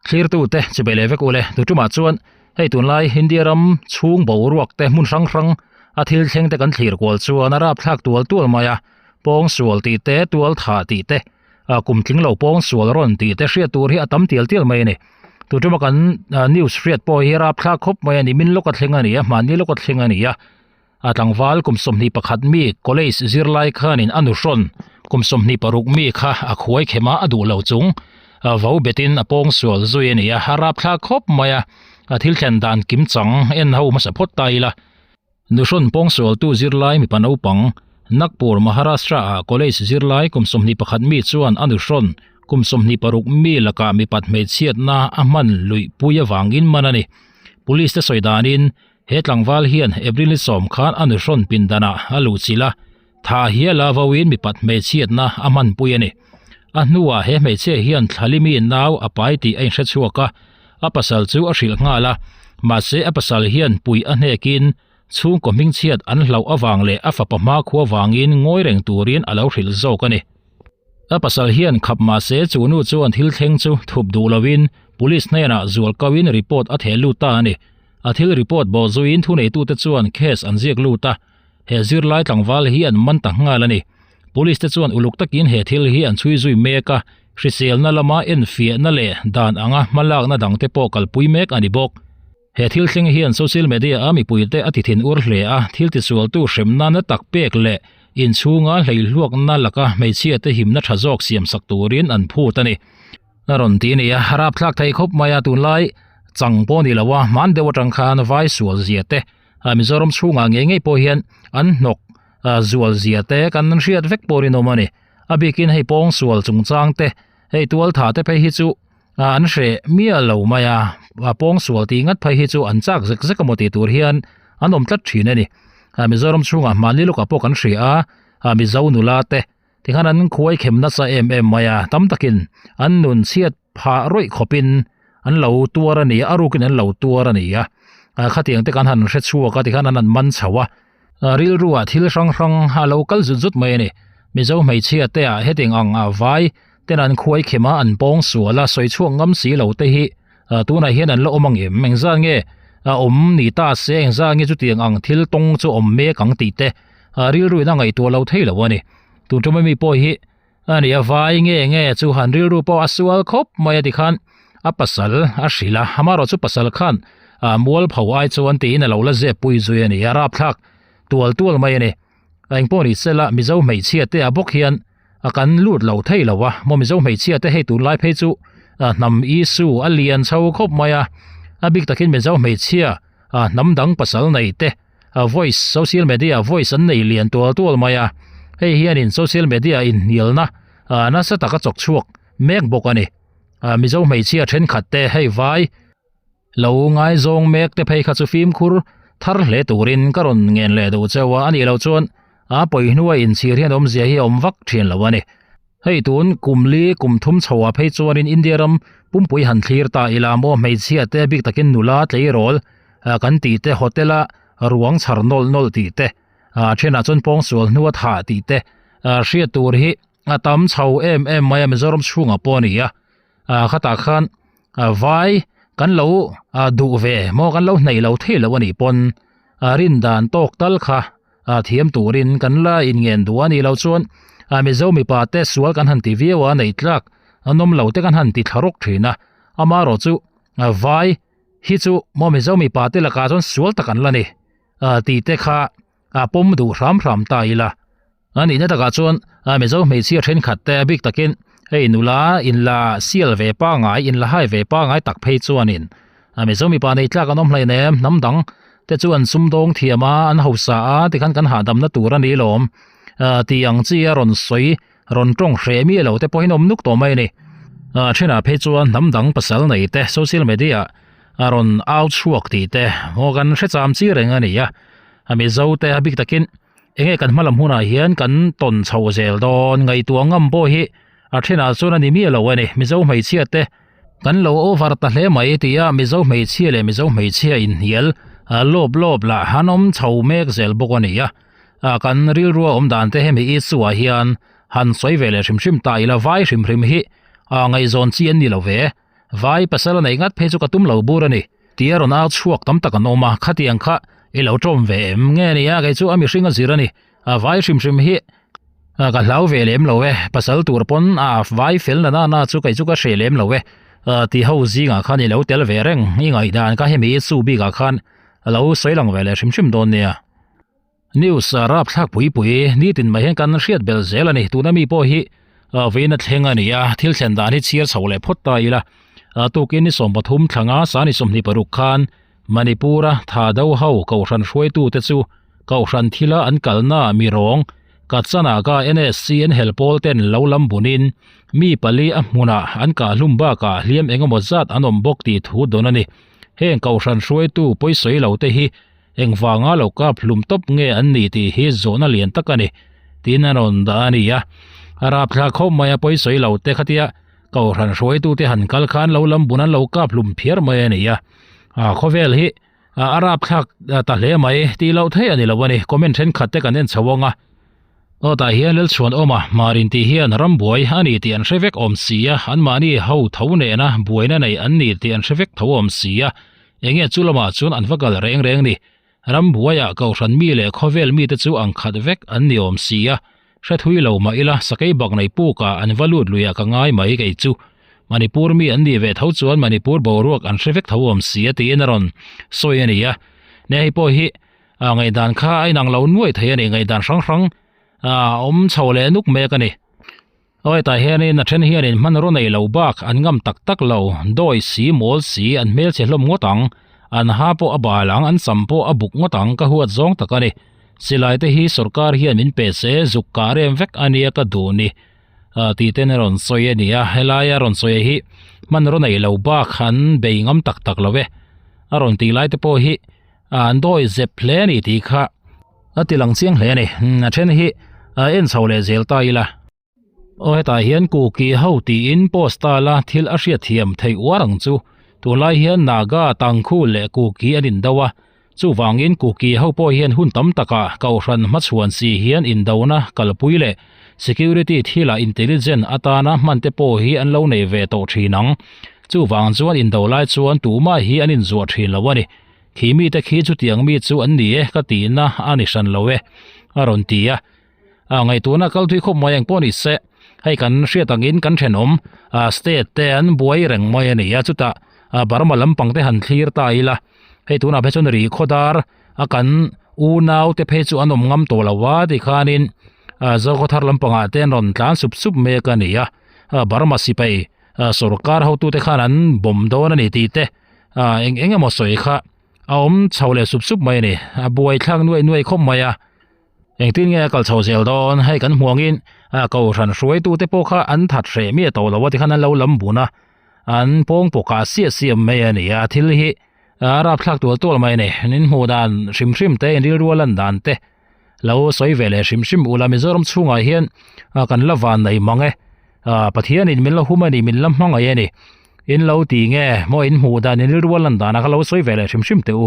Thlirtute chubei leh vek ule tuṭumah chuan hei tunlai India ram chhung boruak te hmun hrang hrang a thil thleng te kan thlir kual chuan a rapthlak tual tual mai a, pawngsual tih te tual thah tih te ah kum tling lo pawngsual rawn tih te hriat tur hi a tam tial tial mai a ni. Tuṭuma kan news hriat pawh hi rapthlak khawp mai a ni min lawk a thleng a ni a mahni lawk a thleng a ni a. A tlangval kum 21 mi college zirlai khanin a nuhrawn kum 26 mi kha a khuai khem a, a duh lo chung vo betin a pawng sual zui a ni a, a rapthlak khawp mai a, a thil thlen dan kim chang en ho hmasa phawt ta ila. Nuhrawn pawng sualtu zirlai mipa naupang Nagpur, Maharashtra ah college zirlai kum 21 mi chuan a nuhrawn kum 26 mi lakah mipat hmeichhiatna a hman luihpui avangin man a ni. Police te sawi danin He tlangval hian April ni sawm khan a nuhrawn pindanah a luhchilh a, tha hiala vauin mipat hmeichhiatna a hmanpui a ni. A hnuah he hmeichhia hian Thlalimi nau a pai tih a inhre chhuak a, a pasal chu a hrilh nghal a, mahse a pasal hian puih a hnekin chhungkaw hmingchhiat an hlauh avang leh a fapa hmakhua vangin ngawi reng turin a lo hrilh zawk a ni. A pasal hian khap mahse chu nu chuan thil thleng chu thup duh loin police hnenah zual kauin report a theh lut ta a ni. A thil report bawh zuiin thuneitute chuan case an ziak lut a, he zirlai tlangval hi an man ta nghal a ni. Police te chuan uluk takin he thil hi an chhui zui mek a, hriselna lama enfiahna leh dan anga hmalakna dangte pawh kalpui mek a ni bawk. He thil thleng hian social media a mipuite a ti thin ur hle a, thil tisualtu hremna na tak pek leh inchhunga hleihluakna laka hmeichhiate himna tha zawk siamsak turin an phut a ni. A rawn ti a ni a, rapthlak thei khawp mai a, tunlai chang pawh a ni lo a, hman deuh atang khan vai sual zia te, Mizoram chhungah ngei ngei pawh hian an hnawk zual zia te kan hriat vek pawh rinawm a ni. A bikin hei pawng sual chungchang te, hei tualtha te phei hi chu an hreh miah lo mai a, pawng sual tih ngat phei hi chu an chak zek zek emaw tih tur hian an awm tlat thin a ni. Mizoram chhungah hmanni lawkah pawh kan hria a, Mizo nula te Tikhan an khuai khem nasa em em mai a, tam takin an nun chhiat phah rawih khawpin an lo tuar a ni a, a rukin an lo tuar a ni a. Khatiang te kan han hre chhuak a, tikhan an han man chho a. Rilruah thil hrang hrang a lo kal zut zut mai a ni. Mizo hmeichhia te ah hetiang ang a vai ten an khuai khem a, an pawng sual a, sawi chhuak ngam si lo te hi tunah hian an la awm ang em? Engzat nge a awm ni ta se, engzat nge chutiang ang thil tawng chu awm mek ang tih te rilruin a ngaihtuah lo thei lo a ni. Tun ṭuma mi pawh hi a ni a vai nge nge chu han rilru pawh a sual khawp mai a tikhan a pasal a hrilh a, amaherawh chu pasal khan mual pho ai chuan tiin a lo la zep pui zui a ni a, rapthlak tual tual mai a ni. Engpawh ni sela Mizo hmeichhia te ah bawk hian a kan lut lo thei lo a, maw Mizo hmeichhia te hei tunlai phei chu hnam issue a lian chho khawp mai a, a bik takin Mizo hmeichhia hnam dang pasal nei te a voice social media voice an nei lian tual tual mai a hei hianin social media inhnialna ah nasa taka chawk chhuak mek bawk a ni ah mizo hmeichhia thenkhat te hei vai lo ngaizawng mek te phei kha chu fimkhur thar hle turin ka rawn ngen leh duh cheu a anih loh chuan a pawi hnua inchhir hian awmzia hi a awm vak thin lo a ni hei tun kum li kum thum chho ah phei chuanin India ram pumpui han thlir ta ila maw hmeichhia te bik takin nula tleirawl ah kan tih te hotel a ruang chhar nawlh nawlh tih te ah thenah chuan pawngsual hnu a thah tih te ah hriat tur hi a tam chho em em mai a Mizoram chhungah pawh a ni a ah khatah khan ah vai kan lo ah duh ve maw kan lo hnaih lo thei lo a nih pawn ah rin dan tawk tal kha ah thiam turin kan la inngen duh a nih loh chuan ah Mizo mipa te sual kan han ti viau a neih tlak an awm lo te kan han ti thla rawk thin a amaherawh chu ah vai hi chu maw Mizo mipa te lakah chuan sual tak an la ni ah tih te kha ah pawm duh hram hram ta ila a nihna takah chuan ah Mizo hmeichhia thenkhat te a bik takin hei nula inla sial ve pangai inla hai ve pangai tak phei chuanin ah Mizo mipa nei tlak an awm hlein em hnam dang te chu an sumdawng thiam a an hausa a tikhan kan hahdamna tur a ni lawm ah tih ang chi a rawn sawi rawn tawng hreh mi lo te pawhin awm nuk tawh mai a ni. Ah thenah phei chuan hnam dang pasal nei te social media a rawn au chhuak tih te maw kan hre cham chi reng a ni a, a Mizo te a bik takin enge kan hmalam hunah hian kan tawn chho zel dawn ngaihtuah ngam pawh hi a thenah chuan a ni miah lo a ni. Mizo hmeichhia te kan lo over ta hle mai tih a Mizo hmeichhia leh Mizo hmeichhia inhnial lawp lawp lah han awm chho mek zel bawk a ni a. Ah kan rilrua awm dan te hemi issue ah hian han sawi ve leh hrim hrim ta ila vai hrim hrim hi ah ngaihzawn chi an ni lo ve. Vai pasal a neih ngat phei chu ka tum lo bur a ni. Tia rawn au chhuak tam tak an awm a, khatiang kha i lo tawm ve em nge ni a, kei chu a mihring a zir a ni. A vai hrim hrim hi ka hlau ve lem lo e, pasal tur pawn a vai fel na na na chu kei chu ka hre lem lo e, ti ho zingah khan i lo tel ve reng, i ngaihdan kha hemi chu bikah khan a lo sawi lang ve leh hrim hrim dawn nia. News a rapthlak pui pui nitin mai hian kan hriat belh zel a ni, tuna mi pawh hi vawiin a thleng a ni a, thil thlen dan hi chhiar chho leh phawt ta ila, tukin ni 13 thlanga sani 26 khan Manipur-a tha do ho Kohhran hruaitute chu Kohhran thila an kalna mi rawng Kachanaga NSC an hel pawl ten lo lam bunin mi pali a hmunah an kah hlum bakah hliam engemaw zat an awm bawk tih thu dawn a ni. Heng Kohhran hruaitu pawisawi lo te hi engvanga lo kap hlum tawp nge an ni tih hi zawhna lian tak a ni tiin an rawn dah a ni a. A rapthlak khawp mai a pawisawi lo te khatia Kohhran hruaitute han kal khan lo lam bun an lo kap hlum phiar mai a ni a. A khawvel hi a rapthlak ta hle mai tih loh theih a ni lo a ni. Comment thenkhat te kan en chho ang a. Aw tah hian Lalchhuan awma Hmar intih hian rambuai a ni tih an hre vek awm si a, anmahni ho tho nena buaina nei an ni tih an hre vek tho awm si a, enge chu lamah chuan an va kal reng reng ni. Rambuaiah Kohhran mi leh khawvel mite chu ang khat vek an ni awm si a, hre thui lo mah ila sakei bak nei pukah an va lut luiah ka ngai mai kei chu. Manipur mi an nih ve tho chuan Manipur boruak an hre vek tho awm si a tiin a rawn sawi a ni a. Nia hei pawh hi ngaihdan kha a inang lo nuai thei a ni, ngaihdan hrang hrang a awm chho leh nuk mek a ni. Aw hetah hianin a then hianin hmanraw nei lo bak an ngam tak tak lo, dawi si mawl si an hmelchhe hlawm ngawt ang, an ha pawh a bal ang, an sam pawh a buk ngawt ang ka huat zawng tak a ni. Silai te hi sorkar hian min pe se zuk kah rem vek a nia ka duh ni tih ten a rawn sawi a ni a, helaia rawn sawi hi hmanraw nei lo bak an bei ngam tak tak lo e a rawn tih lai te pawh hi an dawi zep hle a ni tih kha a ti lang chiang hle a ni a then hi a en chho leh zel ta ila aw hetah hian kuki ho tiin post ta la thil a hriat thiam theih uar ang chu tunlai hian naga tangkhul leh kuki an indo a chuvangin kuki ho pawh hian hun tam takah kohhran hmachhuan si hian indona kalpui leh security thilah intelligent atana hman te pawh hi an lo nei ve tawh thin ang chuvang chuan indo lai chuan tumah hi an inzuah thin lo a ni. Khi mite khi chutiang mi chu an ni e ka tihna a ni hran lo e a rawn ti a. A ngaihtuahna kal thui khawp mai ang pawh ni se hei kan hriat angin kan thenawm state te an buai reng mai a ni a chutah Burma lampang te han thlir ta ila hei tunah phei chuan ri khawdar a kan unau te phei chu an awm ngam tawh lo a tikhanin Zokhawthar lampangah te an rawn tlan sup sup mek a ni a Burma sipai sorkar hotute khan an bawm dawn a ni tih te. ah eng eng emaw sawi kha a awm chho leh sup sup mai a ni a buai thlak nuai nuai khawp mai a engtin nge a kal chho zel dawn hei kan hmuh angin ah kohhran hruaitu te pawh kha an that hreh miah tawh lo a tikhan an lo lam bun a an pawng pawh kah siah siah mai a ni a thil hi a rapthlak tual tual mai a ni in hmuh dan hrim hrim te in rilru a lan dan te lo sawi ve leh hrim hrim ula Mizoram chhungah hian ah kan la van nei mang e ah Pathianin min la hum a ni min la hmangaih a ni in lo ti nge maw in hmuh dan in rilru a lan danah kha lo sawi ve leh hrim hrim teh u.